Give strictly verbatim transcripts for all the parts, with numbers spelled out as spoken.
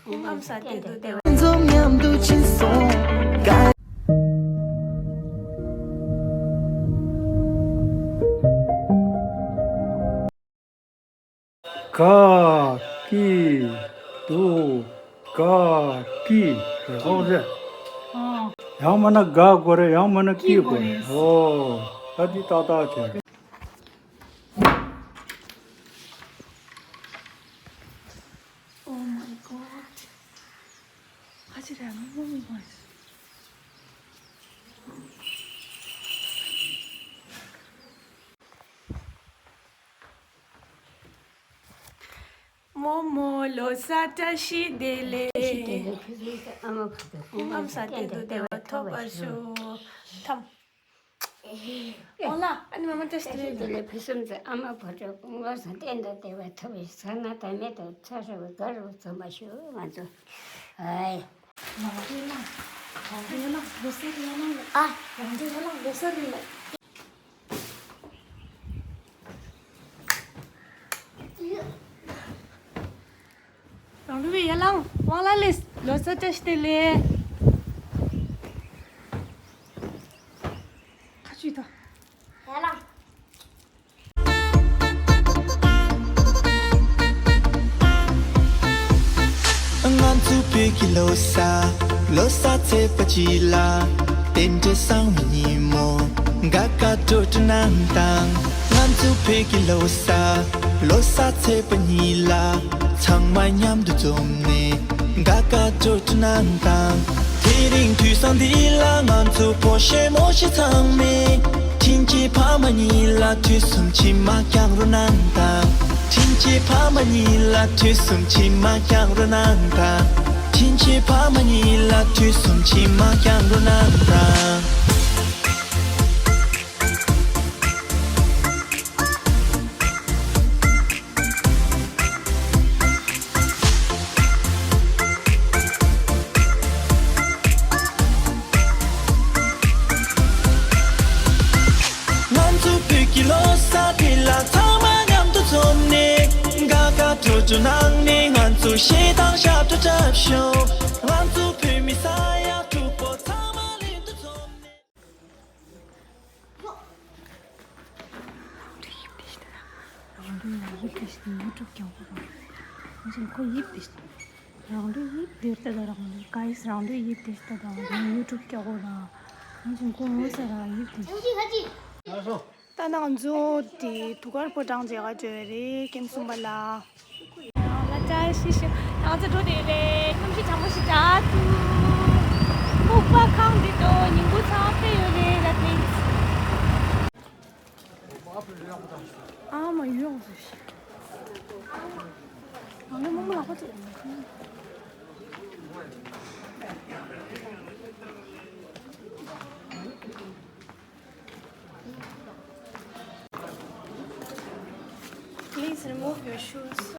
ཁོང་ཨམ་ས་གཏན་དུ་བདེ་བ། འཛོམས་མཉམ་དུ་ཕྱིན་སོང་། ག་ཀི་དུ་ག་ཀི་རེད་ཨོ་ཟེར། ཡང་མིན་ན་ག་དགོས་རེད། ཡང་མིན་ན་ཀི་དགོས་རེད། ཨོ་ད་འདི་ཏག་ཏག་བྱས། Oh my god. ཁ་ཅིག་ར་མི་མོ་མི་མོ། རྨོ་མོ་ལོ་གསར་བཀྲ་ཤིས་བདེ་ལེགས། བཀྲ་ཤིས་བདེ་ལེགས། ཕུན་སུམ་ཚོགས། ཨ་མ་བུ་ཚོ་ཁོང་ཨམ་ས་གཏན་དུ་བདེ་བ་ཐོབ་པར་ཤོག། ཐམ། ཨོ་ལ་ཨ་ནི་མ་མ་བཀྲ་ཤིས་བདེ་ལེགས། བཀྲ་ཤིས་བདེ་ལེགས། ཕུན་སུམ་ཚོགས། ཨ་མ་བུ་ཚོ་ཁོང་ཨམ་ས་གཏན་དུ་བདེ་བ་ཐོབ་པར་ཤོག། ཟ་ན་དང་མེད་དང་ཚ་ཧྲིལ་བོ་དགའ་རབ་འཛོམས་པར་ཤོག། ང་ཚོ་ཨའི། རང་འདོད་ལ། རང་འདོད་ལ་ལོ་གསར་རེད་ལ། ཨ། རང་འདོད་ལ་ལོ་གསར་རེད་ལ། རང་ལུས་པའི་ཡ་ལང་དབང་ལ་ལས་ལོ་གསར་བཀྲ་ཤིས་བདེ་ལེགས། ཁ་ཆུ་ད། ཡ་ལང་། ང་ཚོའི་བོད་ཀྱི་ལོ་གསར། ལོ་གསར་ཚེས་པ་གཅིག་ལ། རྟེན་འབྲེལ་བཟང་མོའི་ཉིན་མོ། དགའ་དགའ་སྤྲོ་སྤྲོ་གནང་དང་། ང་ཚོའི་བོད་ཀྱི་ལོ་གསར། ལོ་གསར་ཚེས་པ་གཉིས་ལ། ཚང་མ་མཉམ་དུ་འཛོམས་ནས། དགའ་དགའ་སྤྲོ་སྤྲོ་གནང་དང་། དེ་རིང་དུས་བཟང་འདི་ལ། ང་ཚོ་ཕོ་གཞོན་མོ་གཞོན་ཚང་མས། དྲིན་ཆེན་ཕ་མ་གཉིས་ལ་དུས་གསུམ་མཆི་མ་བསྐྱང་རོགས་གནང་དང་། དྲིན་ཆེན་ཕ་མ་གཉིས་ལ་དུས་གསུམ་མཆི་མ་བསྐྱང་རོགས་གནང་དང་། དྲིན་ཆེན་ཕ་མ་གཉིས་ལ་དུས་གསུམ་མཆི་མ་བསྐྱང་རོགས་གནང་དང་། ང་ཚོ་བོད་ཀྱི་ལོ་གསར་དེ་ལ། ཚང་མ་མཉམ་དུ་འཛོམས་ནས། དགའ་དགའ་སྤྲོ་སྤྲོ་གནང་ནས། ང་ཚོ་གཞས་དང་ཞབས་བྲོ་འཁྲབ་ཤོག། ང་ཚོ་བོད་མི་ས་ཡ་དྲུག་པོ་ཚང་མ་ལྷན་དུ་འཛོམས་ནས། རང་འདོད་ཡིབ་དེ་ཡུ་ཊུབ་རྒྱག་གོ་རང་། ང་ཅིན་ཁོ་ཡིབ་དེ། རང་འདོད་ཡིབ་དེ་ལྟ་ད་རང་འདོད་ག་ཡིས་རང་འདོད་ཡིབ་དེ་ལྟ་ད་རང་ཡུ་ཊུབ་རྒྱག་གོ་རང་། ང་ཅིན་ཁོ་ངོ་ས་ར་ཡིབ་དེ། ད་ནང་ང་ཚོ་དེ་ཐུགས་ཁར་ཕོ་བྲང་མཇལ་ག་འགྲོ་ཡ་རེད། ཀེམ་གསུམ་པ་ལ། ལ་བཀྲ་ཤིས་ཤོག། ང་ཚོ་འགྲོ་དེ་རེད། གནམ་གཤིས་གྲང་མོ་ཞིག་དྲག་འདུག། སྨུག་པ་ཁང་འདི་དོ་ཉིན་གུང་ཚང་ཕེ་ཡོད་རེད་ལ་དེ། ཨ་མ་ཡོད་ཟེར་ཤི། ང་ནི་མོ་མ་ཁོ་ཚོ། Please remove your shoes.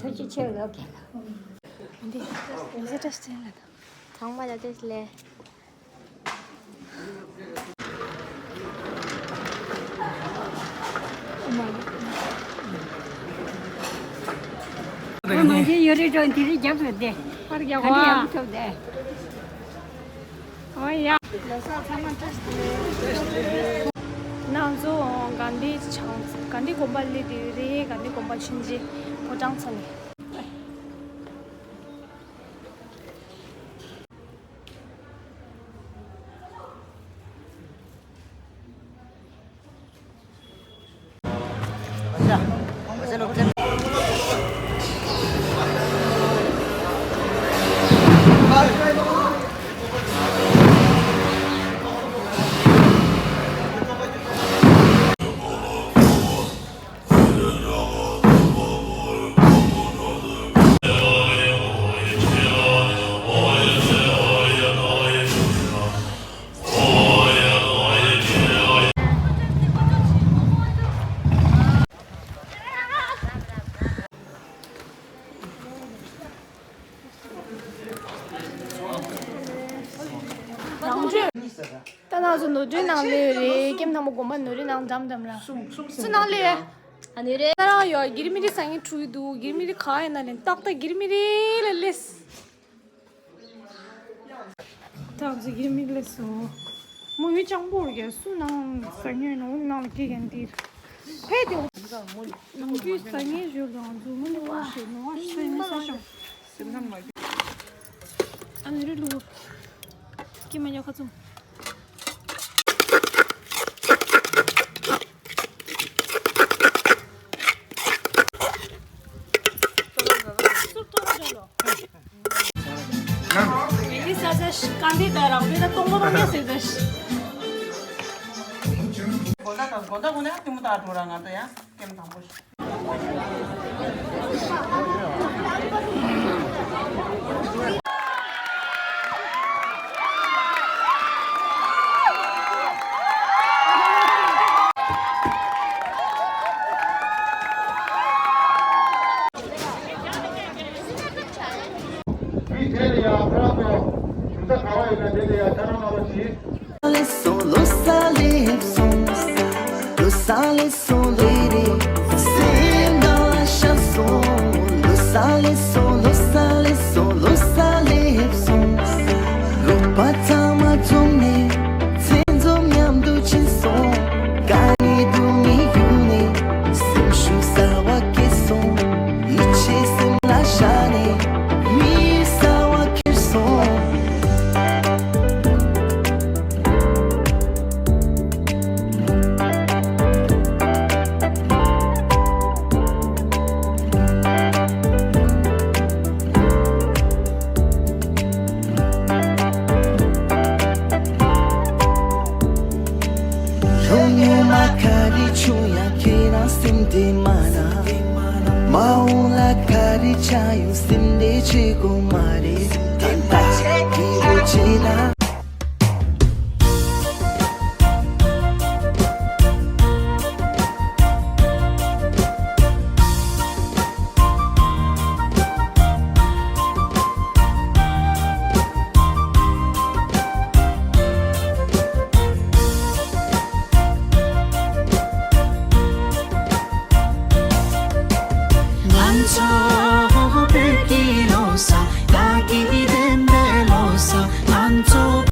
ཐུགས་རྗེ་ཆེ་ལགས། འདི་ལོ་གསར་བཀྲ་ཤིས་བདེ་ལེགས། ཚང་མ་ལ་བཀྲ་ཤིས་བདེ་ལེགས། ཨ་མ་ཞིག་ཡོད་རེད་འགྲོ། འདི་རིགས་རྒྱབ་ལ་བསྡད། པར་རྒྱག་ག་འདི་ཡག་པོ་ཐོབ་བསྡད། ཨོ་ཡ། ལོ་གསར་ཚང་མ་བཀྲ་ཤིས་བདེ་ལེགས། ང་ཚོ་གྷན་དྷི་བྱང་གྷན་དྷི་དགོན་པ་སླེབས་བསྡད་ཡོད་རེད། གྷན་དྷི་དགོན་པ་ཕྱིན་རྗེས་ཕོ་བྲང་ཚང་ནས། ད་ང་ཚོ་ནོར་སྒྲོན་ནང་སླེབས་ཡོད་རེད། ཀེམ་དང་པོ་དགོན་པ་ནོར་སྒྲོན་ནང་འགྲམ་འགྲམ་ར། སུ་ནང་སླེབས། ཨ་ནི་རེད། ད་རང་ཡོད། གྷི་རི་མི་རི་ཟ་མཁན་འཁྲུག་གི་འདུག་གྷི་རི་མི་རི་ག་ཡིན་ན་ལེན། ཏག་ཏག་གྷི་རི་མི་རི་ལ་སླེབས། ད་ང་ཚོ་གྷི་རི་མི་རི་སླེབས་སོང་། མོ་ཡུལ་སྤྱང་པོ་རེད། སུ་ནང་ཟ་མཁན་ཡིན་ན་འོ་ནང་ལ་སྐྱེལ་མཁན་དེ་ཕེབས་ཏེ། ནང་ཁུལ་ཟ་མཁན་ཞོར་དུ་ང་ཚོ་མོ་ནི་བ་ཞེས་ནོར་བ་ཞེས་མི་ཟ་ཤོག་ཨ་ནི་རི་ལུ། ཀི་མ་ཉོ་ཁ་ཚུམ། སུར་ཏོ་ར་ཇོ་ལོ། མི་ས་ས་ཤི་ཀ་འདི་ད་རང་བེ་ད་ཏོང་ལོ་རོ་ཉ་སེ་ས་ཤི། དགོན་བདག་དང་དགོན་བདག་ཀུན་ནས་ཐུན་མོང་ཐག་འགྲོ་ར། ང་ཚོ་ཡང་ཀེམ་དང་པོ་ཞིག